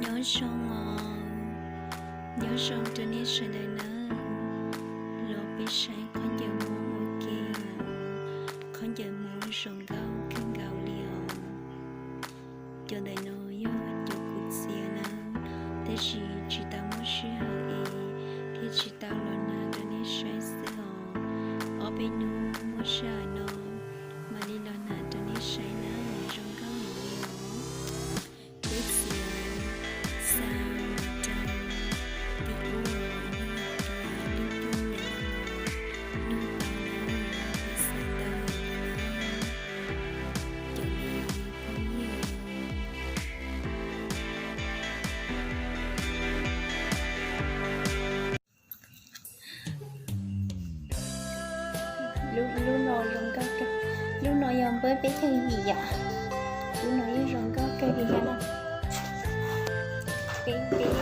Nyob zoo os, nyob zoo rau nej sawv daws nawb. Los peb saib khaub ncaws Hmoob ua ke, khaub ncaws Hmoob zoo nkauj kawg nkaus li os. Cov ntawm no yog cov kuv txiav nawb, tab sis tsis tau muaj sij hawm es thiaj tsis tau los hnav rau nej saib xwb os. Ob peb hnub muaj sij hawm no mam li los hnav rau nej saib nawb, zoo nkauj heev li os. Peb txiav xav rau tim ub, yog tias leej twg nug tau na, peb xav ntau heev li na, cov me phooj ywg. Lub, lub no zoo nkauj kawg. Lub no yog npawb peb caug yim yom. Lub no yeej zoo nkauj kawg li thiab na. Peb, peb yeej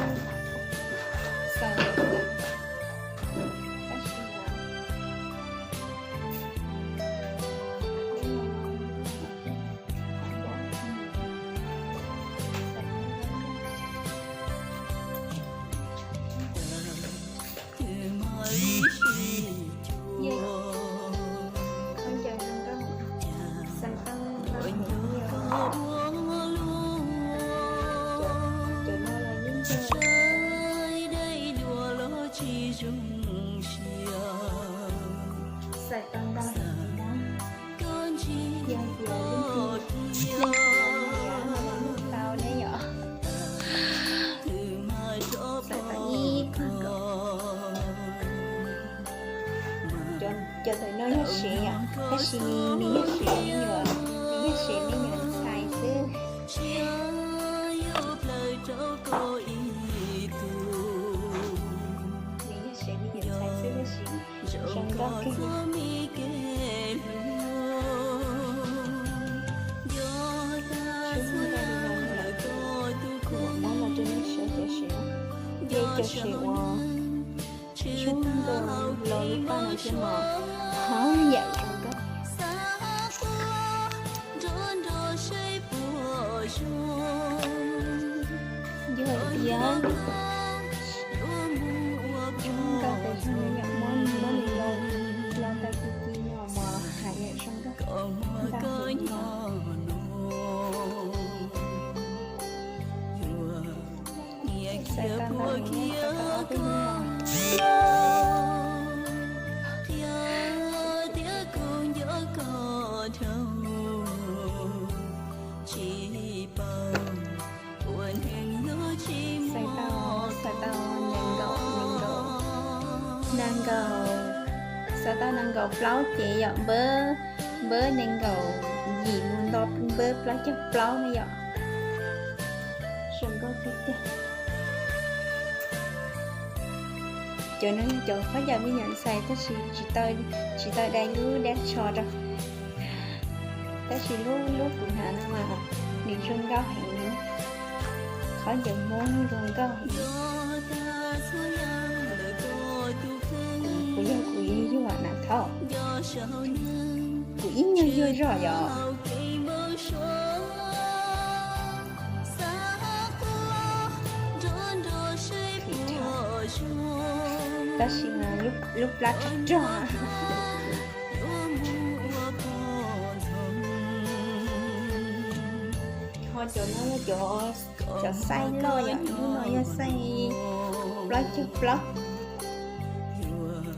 xav, tab sis mas lub no Xav tau ntau heev li na. Yog tias leej twg, leej twg los nyiam no los nug tau ne yom. Xav tau ib qho nkaus. Cov, cov ntawm no yog sev yom, tab sis nws yog sev me nyuam, nws yog sev me nyuam ntxhais xwb. Nws yog sev me nyuam ntxhais xwb tab sis zoo nkauj kawg. Tshoob nkauj li no lawm, kuv muab los rau nej saib cov sev, ces cov sev uas tshoob nkauj los lub paj no thiab mas, hov yam zoo nkauj. Yog tias tshoob nkauj tes tag no yom, muab, muab nws los, los ntawm tus ci no mas hais yam zoo nkauj ntag heev li os. Xav tau ntau heev, xav tau ob peb hnub no. Xav tau, xav tau nees nkaum, nees nkaum, nees nkaum, xav tau nees nkaum plaub ces yom, npawb, npawb nees nkaum yim mus nto npawb plaub caug plaub na yom. Zoo nkauj tiag tiag. Cov no yog cov khaub ncaws me nyuam ntxhais tab sis tsis tau, tsis tau dai lub dab tsho rau. Tab sis lub, lub kuv hnav no mas nws zoo nkauj heev li. Khaub ncaws Hmoob zoo nkauj heev. Kuv yog kuv yuag yuag na thaum, kuv ib nyuag yuag zog yom. Tab sis mas lub, lub plab rog rog. Ho cov no yog cov, cov size loj yom, lub no yog size plaub caug plaub. Lub no mas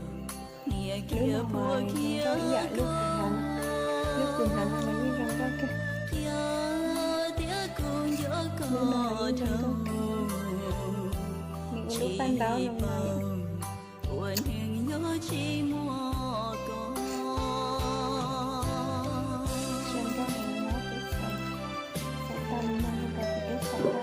zoo nkauj ib yam lub kuv hnav, lub kuv hnav no los yeej zoo nkauj kawg. Lub no los yeej zoo nkauj kawg. Nws ua lub paj ntaub zoo no. Zoo nkauj heev no, peb xav, xav tau li no rau kuv peb xav tau.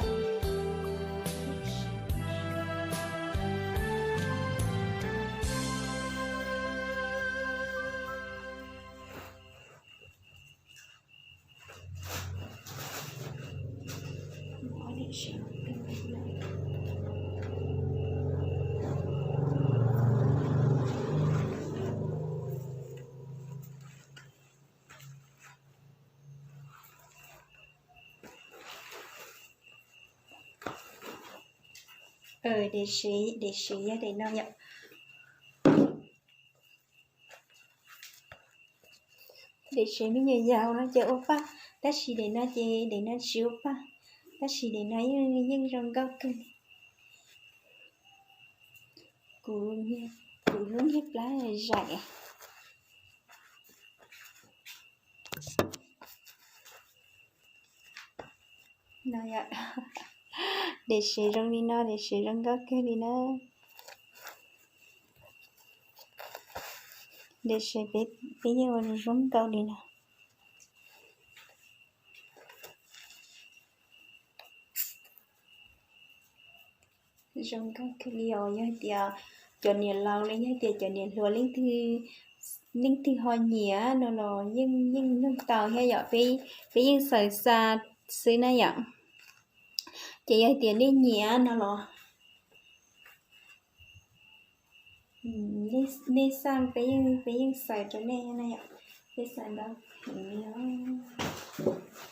Dev sev, dev sev yog daim no yom. Dev sev me nyuam yaus no ces ua paj, tab sis daim no ces daim no tsis ua paj, tab sis daim no yeej, yeej zoo nkauj kawg li. Kuv, kuv lub niag plab zaim. Dev sev zoo li no, dev sev zoo nkauj kawg li na. Dev sev peb, peb yeej ua zoo nkauj li no. Zoo nkauj kawg li os, yog tias cov niam laus los yog tias cov niam hluas leej twg, leej twg ho nyiam no los yeej, yeej nug tau thiab yom, peb, peb yeej xaws xa xwb na yom. Ces yog tias nej nyiam no los nej xa peb yeej, peb yeej xaws rau nej na yom. Peb xaws ntau heev li os.